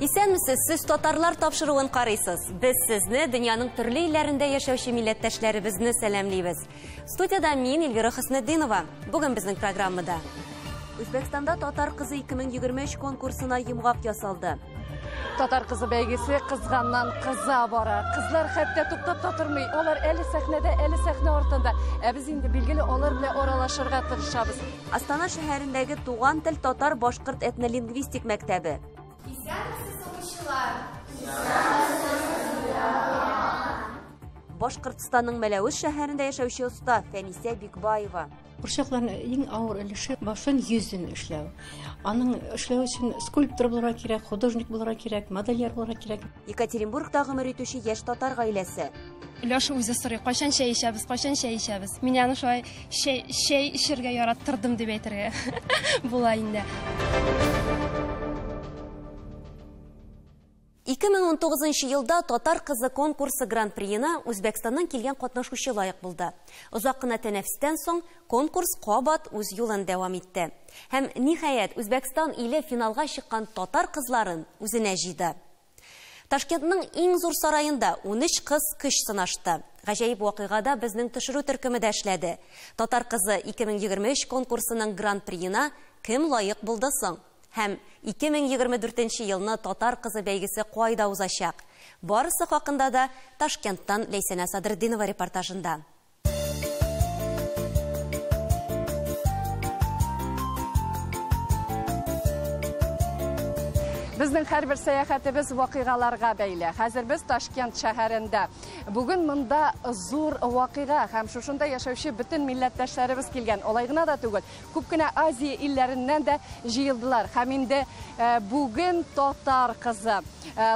Исәнмесез, сез татарлар тапшыруын карыйсыз. Без сезне дөньяның төрле илләрендә яшәүче милләттәшләребезне сәламлибез. Студияда мин, Эльвира Хөснетдинова. Бүген безнең программада. Үзбәкстанда Татар кызы 2023 конкурсына йомгак ясалды. Татар кызы бәйгесе кызганнан кыза бара. Кызлар хәтта туктап та тормый. Алар әле сәхнәдә, әле сәхнә артында. Ә без инде билгеле алар белән аралашырга тырышабыз. Астана шәһәрендәге Туган тел татар-башкорт этнолингвистик мәктәбе. Исәнмесез, укучылар! Башкортстанның Мәләвез шәһәрендә яшәүче оста Фәнисә Бикбаева. Курчакларның иң авыр өлеше башын, йөзен эшләү. Аның эшләү өчен скульптор булырга кирәк, художник булырга кирәк, модельер булырга кирәк. Екатеринбургта гомер итүче яшь татар гаиләсе. Леша үзе сорый, кайчан чәй эчәбез, кайчан чәй эчәбез. Мин аны шулай чәй, чәй эчәргә яраттырдым дип әйтергә була инде. 2019 елда Татар кызы конкурсы гран-приена Үзбәкстаннан килгән катнашучы лаек булды. Озак кына тәнәфестән соң конкурс кабат үз юлын дәвам итте. Һәм ниһаять Үзбәкстан иле финалга чыккан татар кызларын үзенә җыйды. Ташкентның иң зур сараенда 13 кыз көч сынашты. Гаҗәеп вакыйгада безнең төшерү төркеме дә эшләде. Татар кызы 2023 конкурсының гран-приена кем лаек булды соң? Һәм 2024 елны Татар кызы бәйгесе кайда узачак? Барысы хакында да Ташкенттан Ләйсәнә Садретдинова репортажында. Безнең һәрбер сәяхәтебез вакыйгаларга бәйле. Хәзер без Ташкент шәһәрендә. Бүген монда зур вакыйга һәм шушында яшәүче бөтен милләттәшләребез килгән. Алай гына да түгел, күп кенә Азия илләреннән дә җыелдылар. Һәм инде бүген татар кызы.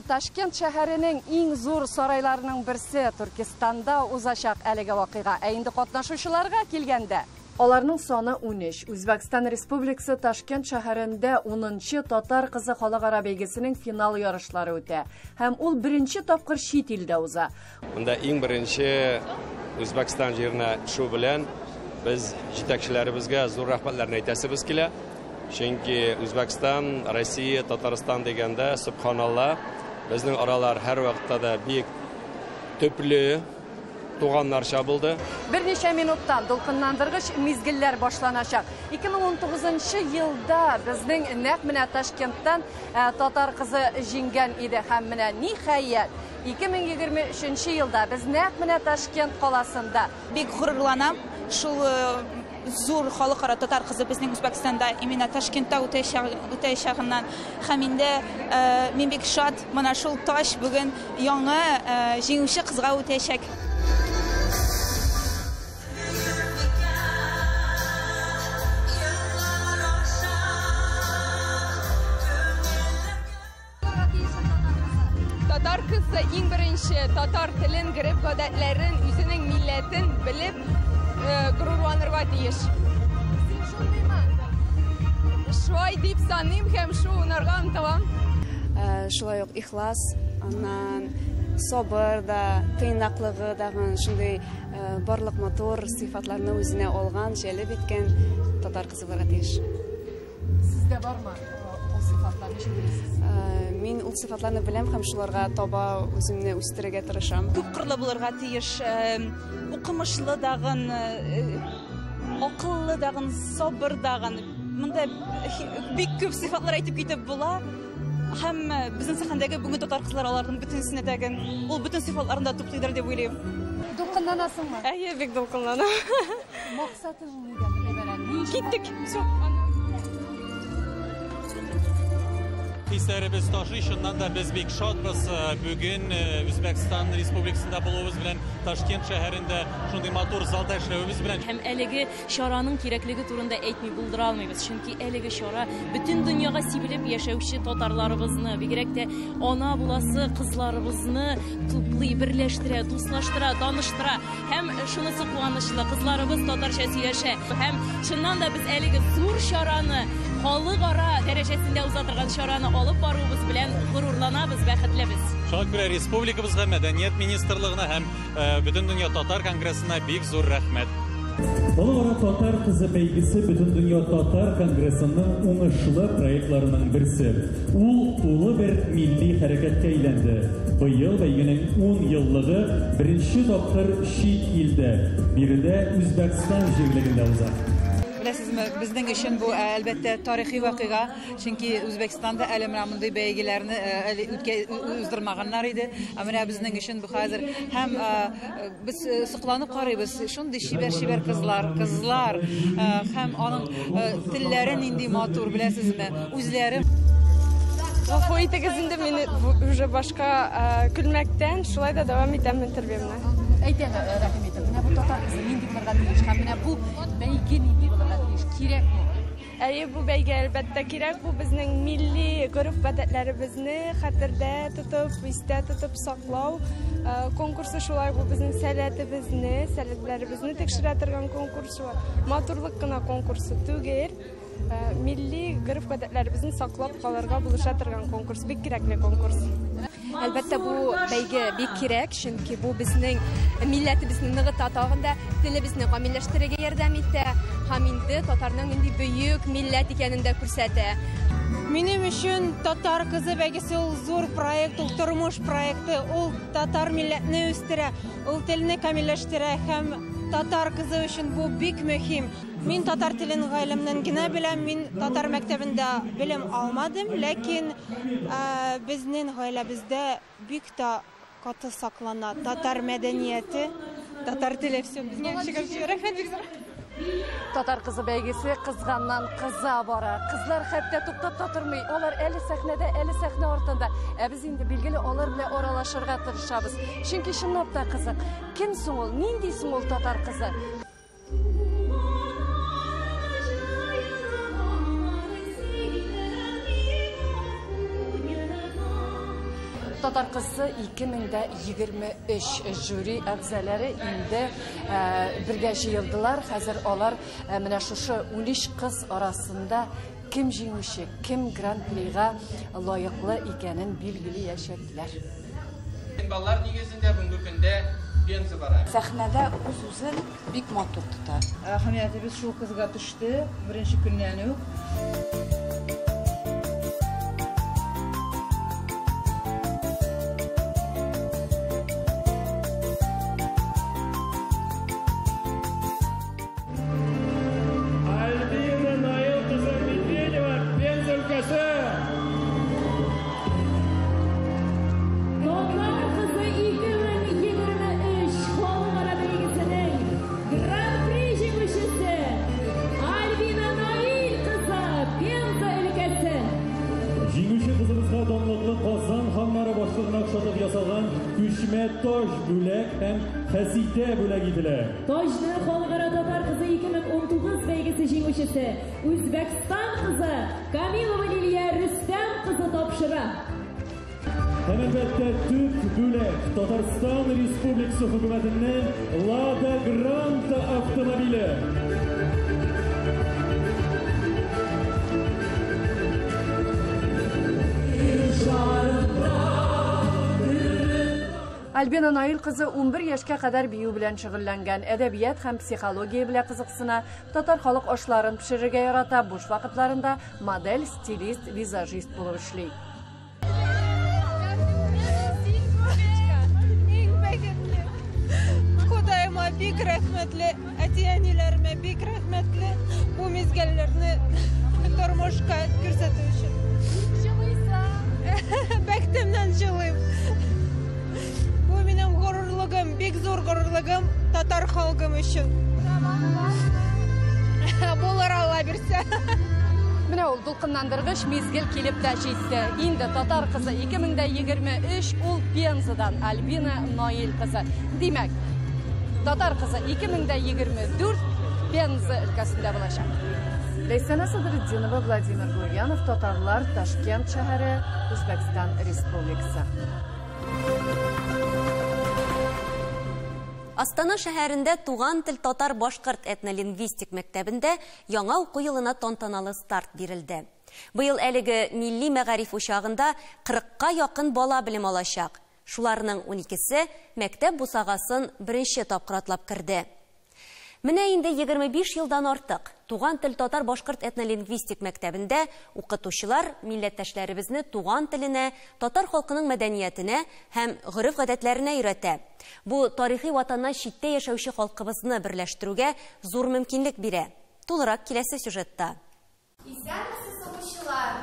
Ташкент шәһәренең иң зур сарайларының берсе Туркестанда узачак әлеге вакыйга. Ә инде катнашучыларга килгәндә, аларның саны 13. Үзбәкстан Республикасы Ташкент шәһәрендә 10нчы Татар кызы халыкара бәйгесенең финал ярышлары үтә. Һәм ул беренче тапкыр чит илдә уза. Монда иң беренче Үзбәкстан җиренә төшү белән без җитәкчеләребезгә зур рәхмәтләрне әйтәсебез килә. Чөнки Үзбәкстан, Россия, Татарстан дигәндә, субханалла, безнең аралар һәр вакытта да бик төпле, туганнарча булды. Берничә минуттан дулкынландыргыч мизгелләр башланачак. 2019 елда безнең нәкъ менә Ташкенттан татар кызы җиңгән иде һәм менә ниһаять 2023 елда без нәкъ менә Ташкент каласында. Бик горурланам, шул зур халыкара татар кызы безнең Үзбәкстанда, именно Ташкентта үтәчәгеннән. Һәм инде мин бик шат, менә шул таш бүген яңа җиңүче кызга үтәчәк. Татар кызы иң беренче татар телен, гореф-гадәтләрен, үзенең милләтен белеп горурланырга тиеш. Син шундыймы? Шулай дип саныйм һәм шул унарга омтылам. Шулай ук ихлас, аннан сабыр да, тыйнаклыгы дагы шундый барлык матур сыйфатларны үзенә алган, җәлеп иткән татар кызы булырга тиеш. Сездә бармы ул сыйфатлар, ничек уйлыйсыз? Мин ул сыйфатларны беләм һәм шуларга таба үземне үстерергә тырышам. Күп кырлы булырга тиеш, укымышлы дагын, акыллы дагын, сабыр дагын. Монда бик күп сыйфатлар әйтеп китеп була. Һәм безнең сәхнәдәге бүгенге татар кызлары аларның бөтенесенә тәген, ул бөтен сыйфатларын да туплыйдыр дип уйлыйм. Дулкынланасыңмы? Әйе, бик дулкынланам. Максатың нидән гыйбарәт? Киттек. Всё. Хисләребез ташый, чыннан да без бик шатбыз. Бүген Үзбәкстан Республикасында булуыбыз белән, Ташкент шәһәрендә шундый матур залда эшләвебез белән. Һәм әлеге чараның кирәклеге турында әйтми булдыра алмыйбыз, чөнки әлеге чара бөтен дөньяга сибелеп яшәүче татарларыбызны, бигрәк тә ана буласы кызларыбызны туплый, берләштерә, дуслаштыра, таныштыра. Һәм шунысы куанычлы, кызларыбыз татарча сөйләшә. Һәм чыннан да без әлеге зур чараны, халыкара дәрәҗәсендә уза торган чараны алып баруыбыз белән горурланабыз, бәхетлебез. Шуңа күрә республикабызга, Мәдәният министрлыгына һәм Бөтендөнья татар конгрессына бик зур рәхмәт. Халыкара Татар кызы бәйгесе Бөтендөнья татар конгрессының уңышлы проектларының берсе. Ул тулы бер милли хәрәкәткә әйләнде. Быел бәйгенең 10 еллыгы беренче тапкыр чит илдә, биредә Үзбәкстан җирлегендә уза. Беләсезме, безнең өчен бу, әлбәттә, тарихи вакыйга, чөнки Үзбәкстанда әле менә мондый бәйгеләрне әле уздырмаганнар иде. Ә менә безнең өчен бу хәзер һәм без сокланып карыйбыз, шундый чибәр-чибәр кызлар, кызлар һәм аның телләре нинди матур, беләсезме, үзләре. Гафу итегез инде мине уже башка көлмәктән, шулай да дәвам итәм интервьюмны. Әйт әле, рәхим итеп, менә бу татар кызы нинди булырга тиеш һәм менә бу бәйге нинди булырга тиеш, кирәкме? Әйе, бу бәйге әлбәттә кирәк, бу безнең милли гореф-гадәтләребезне хәтердә тотып, истә тотып саклау конкурсы, шулай бу безнең сәләтебезне, сәләтләребезне тикшерә торган конкурс, шулай матурлык кына конкурсы түгел. Милли гореф-гадәтләребезне саклап калырга булыша торган конкурс, бик кирәкле конкурс. Әлбәттә, бу бәйге бик кирәк, чөнки бу безнең милләтебезне ныгыта, тагын да телебезне камилләштерергә ярдәм итә һәм инде татарның нинди бөек милләт икәнен дә күрсәтә. Минем өчен татар кызы бәйгесе ул зур проект, ул тормыш проекты, ул татар милләтне үстерә, ул телне камилләштерә һәм татар кызы өчен бу бик мөһим. Мин татар телен гаиләмнән генә беләм, мин татар мәктәбендә белем алмадым, ләкин безнең гаиләбездә бик тә каты саклана татар мәдәнияте, татар теле, все, безгә чыгып, рәхмәт бик зур. Татар кызы бәйгесе кызганнан кыза бара. Кызлар хәтта туктап та тормый. Алар әле сәхнәдә, әле сәхнә артында. Ә без инде билгеле алар белән аралашырга тырышабыз. Чөнки чынлап та кызык. Кем соң ул? Нинди соң ул татар кызы? Татар кызы 2023 жюри әгъзалары инде бергә җыелдылар. Хәзер алар менә шушы 13 кыз арасында кем җиңүче, кем гран-прига лаеклы икәнен билгеләячәкләр. Баллар нигезендә бүгенге көндә Пенза бара. Сәхнәдә үз-үзен бик матур тота. Әһәмиятебез шул кызга төште беренче көннән үк. Хәситә бүләк ителә. Таҗны халыкара татар кызы 2019 бәйгесе җиңүчесе Үзбәкстан кызы Камилова Лилия Рөстәм кызы тапшыра. Һәм әлбәттә төп бүләк Татарстан Республикасы хөкүмәтеннән Лада Гранта автомобиле. Альбина Наил кызы 11 яшькә кадәр бию белән шөгыльләнгән, әдәбият һәм психология белән кызыксына, татар халык ашларын пешерергә ярата, буш вакытларында модель, стилист, визажист булып эшли. Иң бәхетле. Ходаема бик рәхмәтле, әти-әниләремә бик рәхмәтле бу мизгелләрне тормышка күрсәтү өчен. Җылыйсың. Бәхетемнән җылыйм. Бу минем горурлыгым, бик зур горурлыгым татар халкым өчен. Булыр, Алла бирсә. Менә ул дулкынландыргыч мизгел килеп тә җитте. Инде татар кызы 2023 ул Пензадан Альбина Наил кызы. Димәк, татар кызы 2024 Пенза өлкәсендә булачак. Ләйсәнә Садретдинова, Владимир Гурьянов, Татарлар, Ташкент шәһәре, Үзбәкстан Республикасы. Астана шәһәрендә туган тел татар-башкорт этнолингвистик мәктәбендә яңа уку елына тантаналы старт бирелде. Быел әлеге милли мәгариф учагында 40-ка якын бала белем алачак. Шуларның 12-се мәктәп бусагасын беренче тапкыр атлап керде. Менә инде 25 елдан артык Туган тел татар-башкорт этнолингвистик мәктәбендә укытучылар милләттәшләребезне туган теленә, татар халкының мәдәниятенә һәм гореф-гадәтләренә өйрәтә. Бу тарихи ватаннан читтә яшәүче халкыбызны берләштерүгә зур мөмкинлек бирә. Тулырак киләсе сюжетта. Исәнмесез, укучылар!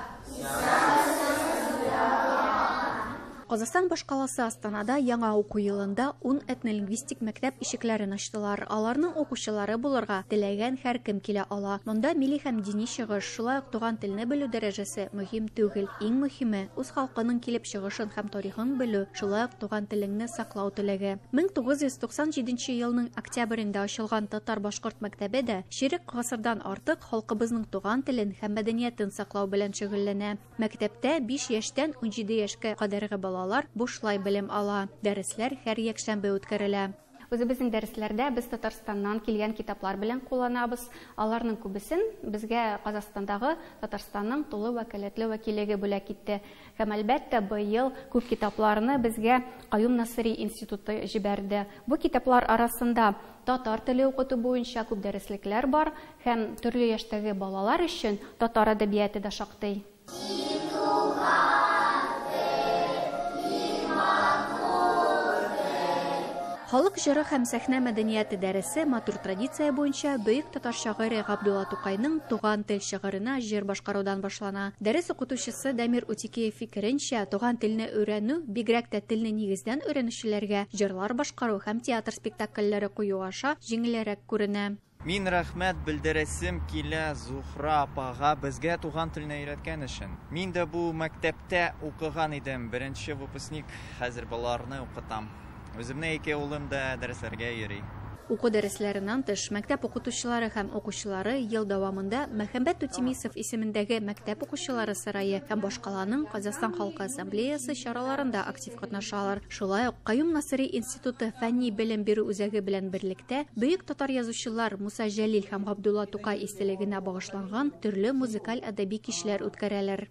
Казахстан башкаласы Астанада яңа уку елында 10 этнолингвистик мәктәп ишекләрен ачтылар. Аларның укучылары булырга теләгән һәркем килә ала. Монда милли һәм дини чыгыш, шулай ук туган телне белү дәрәҗәсе мөһим түгел. Иң мөһиме, үз халкының килеп чыгышын һәм тарихын белү, шулай ук туган телеңне саклау теләге. 1997 елның октябрендә ачылган татар-башкорт мәктәбе дә чирек гасырдан артык халкыбызның туган телен һәм мәдәниятен саклау белән шөгыльләнә. Мәктәптә 5 яшьтән 17 яшькә кадәрге балалар бушлай белем ала. Дәресләр һәр якшәмбе үткәрелә. Үзебезнең дәресләрдә без Татарстаннан килгән китаплар белән кулланабыз. Аларның күбесен безгә Казахстандагы Татарстанның тулы вәкаләтле вәкиллеге бүләк итте. Һәм әлбәттә, быел күп китапларны безгә Каюм Насыйри институты җибәрде. Бу китаплар арасында татар теле укыту буенча күп дәреслекләр бар һәм төрле яшьтәге балалар өчен татар әдәбияты да шактый. Халык җыры һәм сәхнә мәдәнияте дәресе матур традиция буенча бөек татар шагыйре Габдулла Тукайның Туган тел шигыренә җыр башкарудан башлана. Дәрес укытучысы Дамир Утикеев фикеренчә, туган телне өйрәнү, бигрәк тә телне нигездән өйрәнүчеләргә җырлар башкару һәм театр спектакльләре кую аша җиңелрәк күренә. Мин рәхмәт белдерәсем килә Зухра апага безгә туган телне өйрәткән өчен. Мин дә бу мәктәптә укыган идем, беренче выпускник, хәзер балаларны укытам. Үземнең ике улым да дәресләргә йөри. Уку дәресләреннән тыш, мәктәп укытучылары һәм укучылары ел дәвамында Мәхәббәт Тутемисов исемендәге мәктәп укучылары сарае һәм башкаланың Казахстан халкы ассамблеясы чараларында актив катнашалар. Шулай ук Каюм Насыйри институты фәнни белем бирү үзәге белән берлектә бөек татар язучылар Муса Җәлил һәм Габдулла Тукай истәлегенә багышланган төрле музыкаль әдәби кичләр үткәрәләр.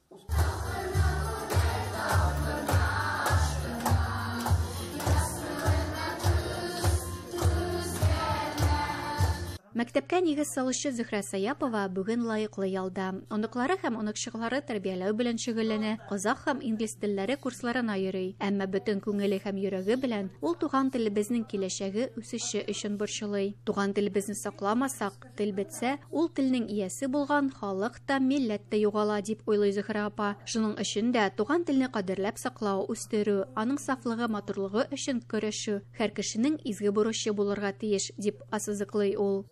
Мәктәпкә нигез салучы Зөһрә Саяпова бүген лаеклы ялда. Оныклары һәм оныкчыклары тәрбияләү белән шөгыльләнә, казах һәм инглиз телләре курсларына йөри. Әмма бөтен күңеле һәм йөрәге белән ул туган телебезнең киләчәге үсеше өчен борчылый. Туган телебезне сакламасак, тел бетсә, ул телнең иясе булган халык та, милләт тә югала, дип уйлый Зөһрә апа. Шуның өчен дә туган телне кадерләп саклау, үстерү, аның сафлыгы, матурлыгы өчен көрәшү һәр кешенең изге бурычы булырга тиеш, дип ассызыклый ул.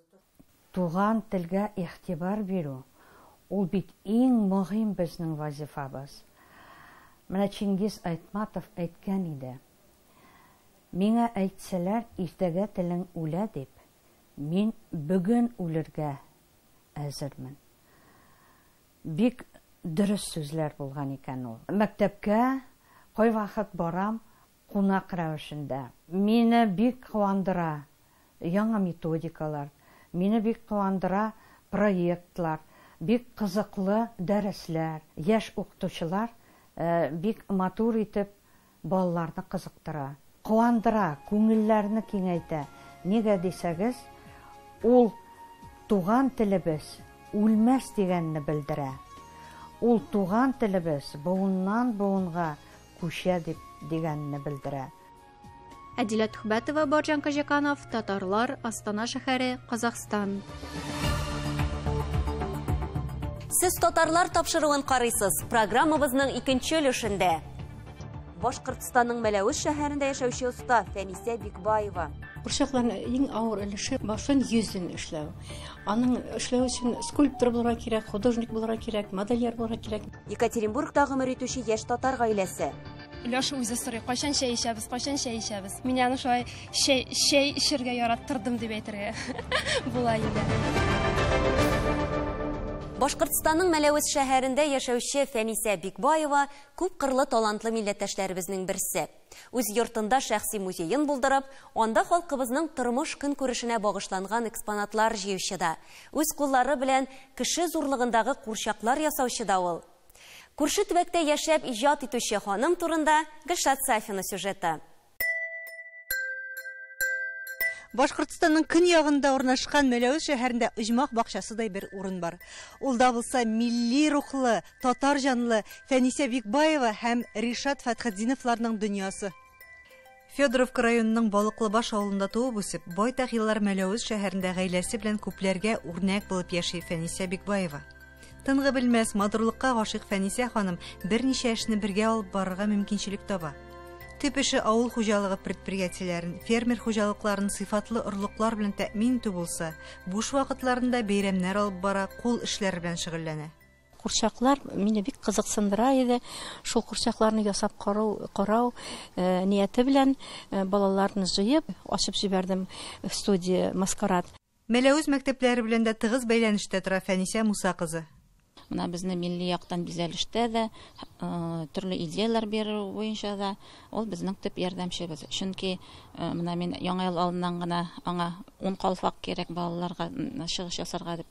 Туган телгә игътибар бирү, ул бит иң мөһим безнең вазифабыз. Менә Чингиз Айтматов әйткән иде. Миңа әйтсәләр, иртәгә телең үлә дип, мин бүген үлергә әзермен. Бик дөрес сүзләр булган икән ул. Мәктәпкә кайвакыт барам кунак рәвешендә. Мине бик куандыра яңа методикалар, мине бик куандыра проектлар, бик кызыклы дәресләр. Яшь укытучылар бик матур итеп балаларны кызыктыра, куандыра, күңелләрне киңәйтә. Нигә дисәгез, ул туган телебез үлмәс дигәнне белдерә. Ул туган телебез буыннан буынга күчә дип дигәнне белдерә. Әдилә Түхбәтова, Баржан Кажаканов, Татарлар, Астана шәһәре, Казахстан. Сез татарлар тапшыруын карыйсыз. Программабызның икенче өлешендә. Башкортстанның Мәләвез шәһәрендә яшәүче оста Фәнисә Бикбаева. Курчакларның иң авыр өлеше башын йөзен эшләү. Аның эшләү өчен скульптор булырга кирәк, художник булырга кирәк, модельер булырга кирәк. Екатеринбургта гомер итүче яшь татар гаиләсе. Леша үзе сорый, кайчан чәй эчәбез, кайчан чәй эчәбез. Мин аны шулай чәй эчәргә яраттырдым дип әйтергә була инде. Башкортстанның Мәләвез шәһәрендә яшәүче Фәнисә Бикбаева күп кырлы талантлы милләттәшләребезнең берсе. Үз йортында шәхси музеен булдырып, анда халкыбызның тормыш көнкүрешенә багышланган экспонатлар җыючы да, үз куллары белән кеше зурлыгындагы курчаклар ясаучы да ул. Күрше төбәктә яшәп иҗат итүче ханым турында Гөлшат Сафина сюжеты. Башкортстанның көньягында урнашкан Мәләвез шәһәрендә оҗмах бакчасыдай бер урын бар. Ул да булса милли рухлы, татар җанлы Фәнисә Бикбаева һәм Ришат Фәтхетдиновларның дөньясы. Федоровка районының Балыклыбаш авылында туып үсеп, байтак еллар Мәләвез шәһәрендә гаиләсе белән күпләргә үрнәк булып яши Фәнисә Бикбаева. Тынгы белмәс, матурлыкка гашыйк Фәнисә ханым берничә эшне бергә алып барырга мөмкинчелек таба. Төп эше авыл хуҗалыгы предприятиеләрен, фермер хуҗалыкларын сыйфатлы орлыклар белән тәэмин итү булса, буш вакытларында бәйрәмнәр алып бара, кул эшләре белән шөгыльләнә. Курчаклар мине бик кызыксындыра иде. Шул курчакларны ясап карау, карау нияте белән балаларны җыеп, ачып җибәрдем студия Маскарад. Мәләвез мәктәпләре белән дә тыгыз бәйләнештә тора Фәнисә Муса кызы. Менә безне милли яктан бизәлештә дә, төрле идеяләр бирү буенча да ул безнең төп ярдәмчебез. Чөнки менә мин Яңа ел алдыннан гына аңа 10 калфак кирәк балаларга чыгыш ясарга дип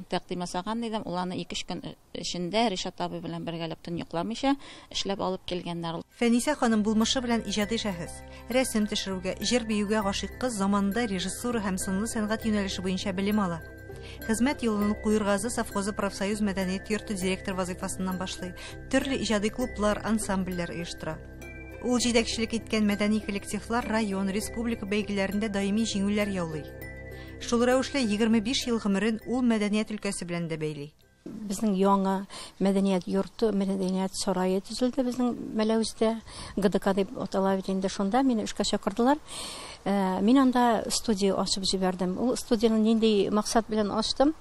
тәкъдим ясаган идем. Ул аны 2-3 көн эчендә Ришат абый белән бергәләп төн йокламыйча эшләп алып килгәннәр. Фәнисә ханым булмышы белән иҗади шәхес. Рәсем төшерүгә, җыр-биюгә гашыйк кыз заманында режиссура һәм сынлы сәнгать юнәлеше буенча белем ала. Хезмәт юлын ул Куергазы совхозы профсоюз мәдәният йорты директор вазыйфасыннан башлый, төрле иҗади клублар, ансамбльләр оештыра. Ул җитәкчелек иткән мәдәни коллективлар район, республика бәйгеләрендә даими җиңүләр яулый. Шул рәвешле 25 ел гомерен ул мәдәният өлкәсе белән дә бәйли. Безнең яңа мәдәният йорты, мәдәният сарае төзелде безнең Мәләвездә, ГДК дип атала бит инде, шунда мине эшкә чакырдылар. Мин анда студия ачып җибәрдем. Ул студияне нинди максат белән ачтым?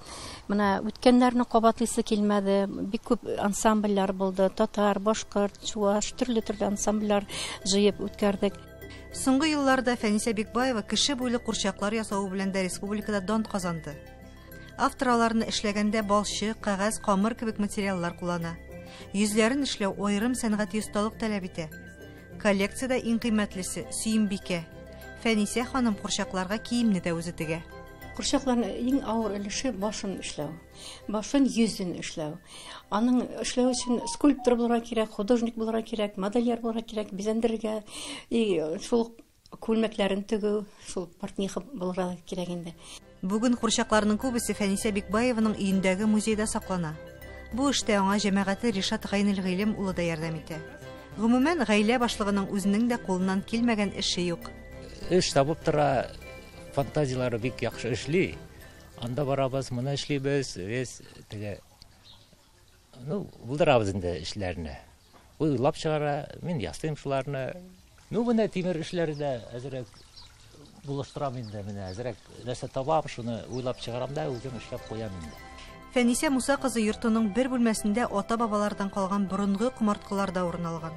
Менә үткәннәрне кабатлыйсы килмәде. Бик күп ансамбльләр булды. Татар, башкорт, чуаш, төрле-төрле ансамбльләр җыеп үткәрдек. Соңгы елларда Фәнисә Бикбаева кеше буйлы курчаклар ясавы белән дә республикада дан казанды. Автор аларны эшләгәндә балчык, кәгазь, камыр кебек материаллар куллана. Йөзләрен эшләү аерым сәнгати осталык таләп итә. Коллекциядә иң кыйммәтлесе, Сөембикә. Фәнисә ханым курчакларга киемне дә үзе тегә. Курчакларның иң авыр өлеше башын эшләү. Башын, йөзен эшләү. Аның эшләү өчен скульптор булырга кирәк, художник булырга кирәк, модельер булырга кирәк, бизәндерергә, и шул күлмәкләрен тегү, шул портниха булырга кирәк инде. Бүген курчакларның күбесе Фәнисә Бикбаеваның өендәге музейда саклана. Бу эштә аңа җәмәгате Ришат Гайнелгыйлем улы да ярдәм итә. Гомумән, гаилә башлыгының үзенең дә кулыннан килмәгән эше юк. Эш табып тора, фантазияләре бик яхшы эшли. Анда барабыз, моны эшлибез, вес теге, ну, булдырабыз инде эшләрне. Уйлап чыгара, мин ясыйм шуларны. Ну, менә тимер эшләре дә әзерәк булыштырам инде, менә әзерәк нәрсә табам, шуны уйлап чыгарам да үзем эшләп куям инде. Фәнисә Муса кызы йортының бер бүлмәсендә ата-бабалардан калган борынгы комарткылар да урын алган.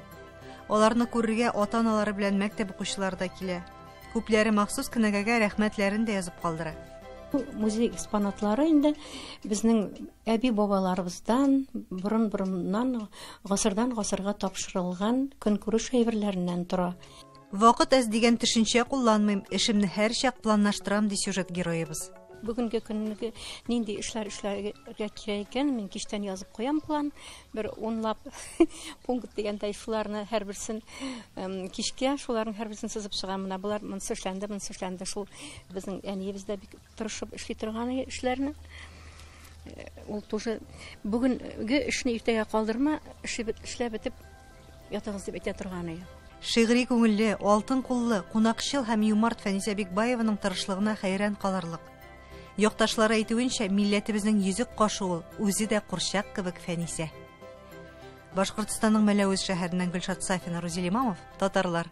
Аларны күрергә ата-аналары белән мәктәп укучылары да килә. Күпләре махсус кенәгәгә рәхмәтләрен дә язып калдыра. Бу музей экспонатлары инде безнең әби-бабаларыбыздан, борын-борыннан, гасырдан гасырга тапшырылган көнкүреш әйберләреннән тора. Вакыт әз дигән төшенчә кулланмыйм, эшемне һәрчак планлаштырам, ди сюжет героебыз. Бүгенге көнге нинди эшләр эшләргә кирәк икән, мин кичтән язып куям план, бер унлап пункт дигәндәй, шуларны һәрберсен кичкә, шуларның һәрберсен сызып чыгам. Менә болар монысы эшләнде, монысы эшләнде. Шул безнең әниебез дә бик тырышып эшли торган эшләрне. Ул тоже бүгенге эшне иртәгә калдырма, эшләп бетеп ятыгыз дип әйтә торган иде. Шигъри күңелле, алтын куллы, кунакчыл һәм юмарт Фәнисә Бикбаеваның тырышлыгына хәйран калырлык. Якташлары әйтүенчә, милләтебезнең йөзек кашы ул, үзе дә курчак кебек Фәнисә. Башкортстанның Мәләвез шәһәреннән Гөлшат Сафина, Рузил Имамов, Татарлар.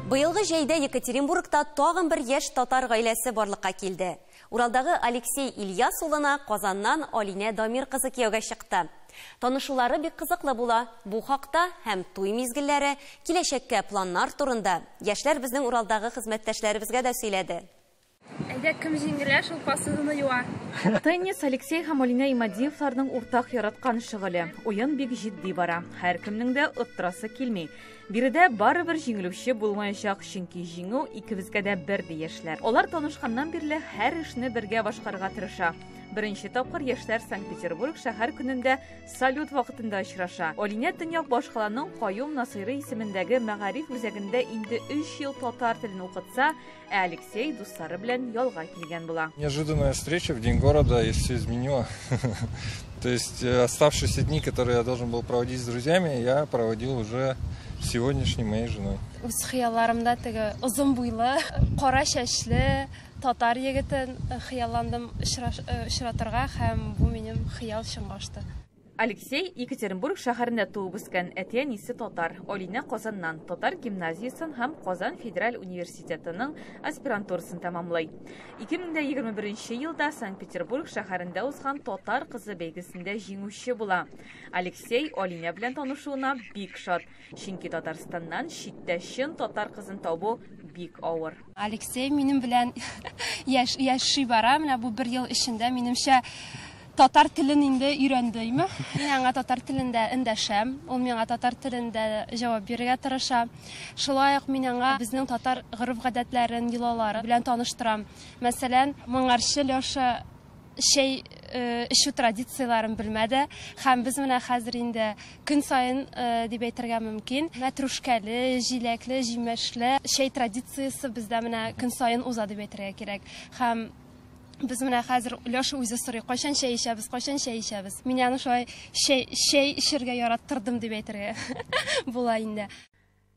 Быелгы җәйдә Екатеринбургта тагын бер яшь татар гаиләсе барлыкка килде. Уралдагы Алексей Ильяс улына Казаннан Алинә Дамир кызы кияүгә чыкты. Танышулары бик кызыклы була. Бу хакта һәм туй мизгелләре, киләчәккә планнар турында яшьләр безнең Уралдагы хезмәттәшләребезгә дә сөйләде. Әйдә, кем җиңелә, шул посуданы юа. Теннис Алексей һәм Алинә Имадиевларның уртак яраткан шөгыле. Уен бик җитди бара. Һәркемнең дә оттырасы килми. Биредә барыбер җиңелүче булмаячак, чөнки җиңү икебезгә дә бер, ди яшьләр. Алар танышканнан бирле һәр эшне бергә башкарырга тырыша. Беренче тапкыр яшьләр Санкт-Петербург шәһәр көнендә салют вакытында очраша. Алинә төньяк башкаланың Каюм Насыйри исемендәге мәгариф үзәгендә инде 3 ел татар телен укытса, ә Алексей дуслары белән ялга килгән була. Неожиданная встреча в День города и все изменила. То есть оставшиеся дни, которые я должен был проводить с друзьями, я проводил уже с сегодняшней моей женой. Үз хыялларымда теге озын буйлы, кара чәчле татар егетен хыялландым очратырга, һәм бу минем хыял чынга ашты. Алексей Екатеринбург шәһәрендә туып үскән, әти-әнисе татар. Алинә Казаннан, татар гимназиясен һәм Казан федераль университетының аспирантурасын тәмамлый. 2021 елда Санкт-Петербург шәһәрендә узган Татар кызы бәйгесендә җиңүче була. Алексей Алинә белән танышуына бик шат, чөнки Татарстаннан читтә чын татар кызын табу бик авыр. Алексей минем белән яши бара, менә бу бер ел эчендә минемчә татар телен инде өйрәндеме? Мин аңа татар телендә эндәшәм, ул миңа татар телендә җавап бирергә тырыша. Шулай ук мин аңа безнең татар гореф-гадәтләрен, йолалары белән таныштырам. Мәсәлән, моңарчы Леша чәй эчү традицияләрен белмәде, һәм без менә хәзер инде көн саен дип әйтергә мөмкин, мәтрүшкәле, җиләкле, җимешле чәй традициясе бездә менә көн саен уза дип әйтергә кирәк. Һәм без менә хәзер Леша үзе сорый, кайчан чәй эчәбез, кайчан чәй эчәбез. Мин аны шулай чәй эчәргә яраттырдым дип әйтергә була инде.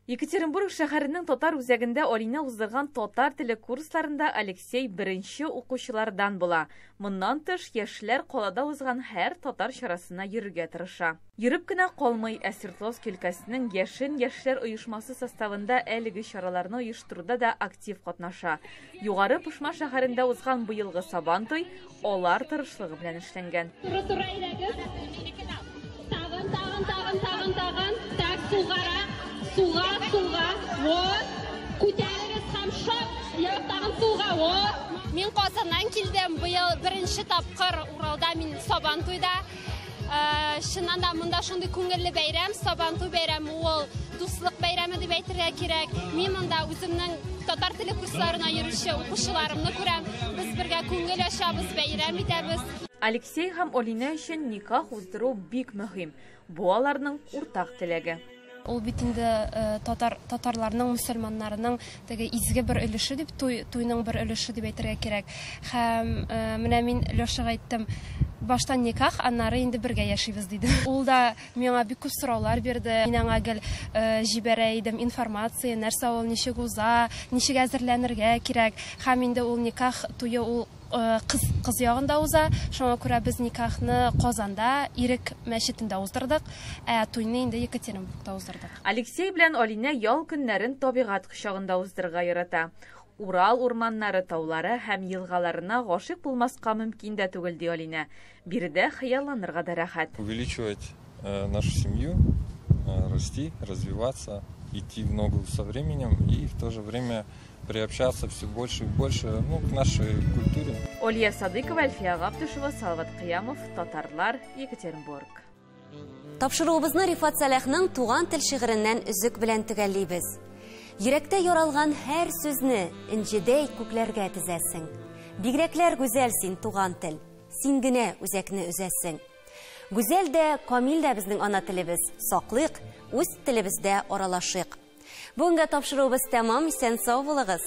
Екатеринбург шәһәренең татар үзәгендә Алинә уздырган татар теле курсларында Алексей беренче укучылардан була. Моннан тыш, яшьләр калада узган һәр татар чарасына йөрергә тырыша. Йөреп кенә калмый, ә Свердловск өлкәсенең Яшен яшьләр оешмасы составында әлеге чараларны оештыруда да актив катнаша. Югары Пышма шәһәрендә узган быелгы Сабантуй алар тырышлыгы белән эшләнгән. Туры-туры әйдәгез. Тагын, тагын, тагын, тагын, тагын. Так, сулгара. Сулга, сулга, вот. Күтәрегез һәм шап, юк, тагын сулга, вот. Мин Казаннан килдем, быел беренче тапкыр Уралда мин Сабантуйда. Чыннан да монда шундый күңелле бәйрәм, Сабантуй бәйрәме ул дуслык бәйрәме дип әйтергә кирәк. Мин монда үземнең татар теле курсларына йөрүче укучыларымны күрәм. Без бергә күңел ачабыз, бәйрәм итәбез. Алексей һәм Алинә өчен никах уздыру бик мөһим. Бу аларның уртак теләге. Ул бит инде татарларның, мөселманнарның теге изге бер өлеше дип, туйның бер өлеше дип әйтергә кирәк. Һәм менә мин Лешага әйттем, баштан никах, аннары инде бергә яшибез дидем. Ул да миңа бик күп сораулар бирде. Мин аңа гел җибәрә идем информация, нәрсә ул, ничек уза, ничек әзерләнергә кирәк. Һәм инде ул никах туе ул кыз ягында уза. Шуңа күрә без никахны Казанда, Ирек мәчетендә уздырдык, ә туйны инде Екатеринбургта уздырдык. Алексей белән Алинә ял көннәрен табигать кочагында уздырырга ярата. Урал урманнары, таулары һәм елгаларына гашыйк булмаска мөмкин дә түгел, ди Алинә. Биредә хыялланырга да рәхәт. Увеличивать нашу семью, расти, развиваться, идти в ногу со временем и в то же время приобщаться все больше и больше, к нашей культуре. Олия Садыкова, Альфия Гаптышева, Салават Кыямов, Татарлар, Екатеринбург. Тапшыруыбызны Рифат Сәлахның туган тел шигыреннән өзек белән төгәллибез. Йөрәктә яралган һәр сүзне энҗедәй күкләргә тезәсең. Бигрәкләр гүзәл син, туган тел. Син генә үзәкне өзәсең. Гүзәл дә, камил дә безнең ана телебез. Саклыйк, үз телебездә аралашыйк. Бүгенге тапшыруыбыз тәмам, исән сау булыгыз.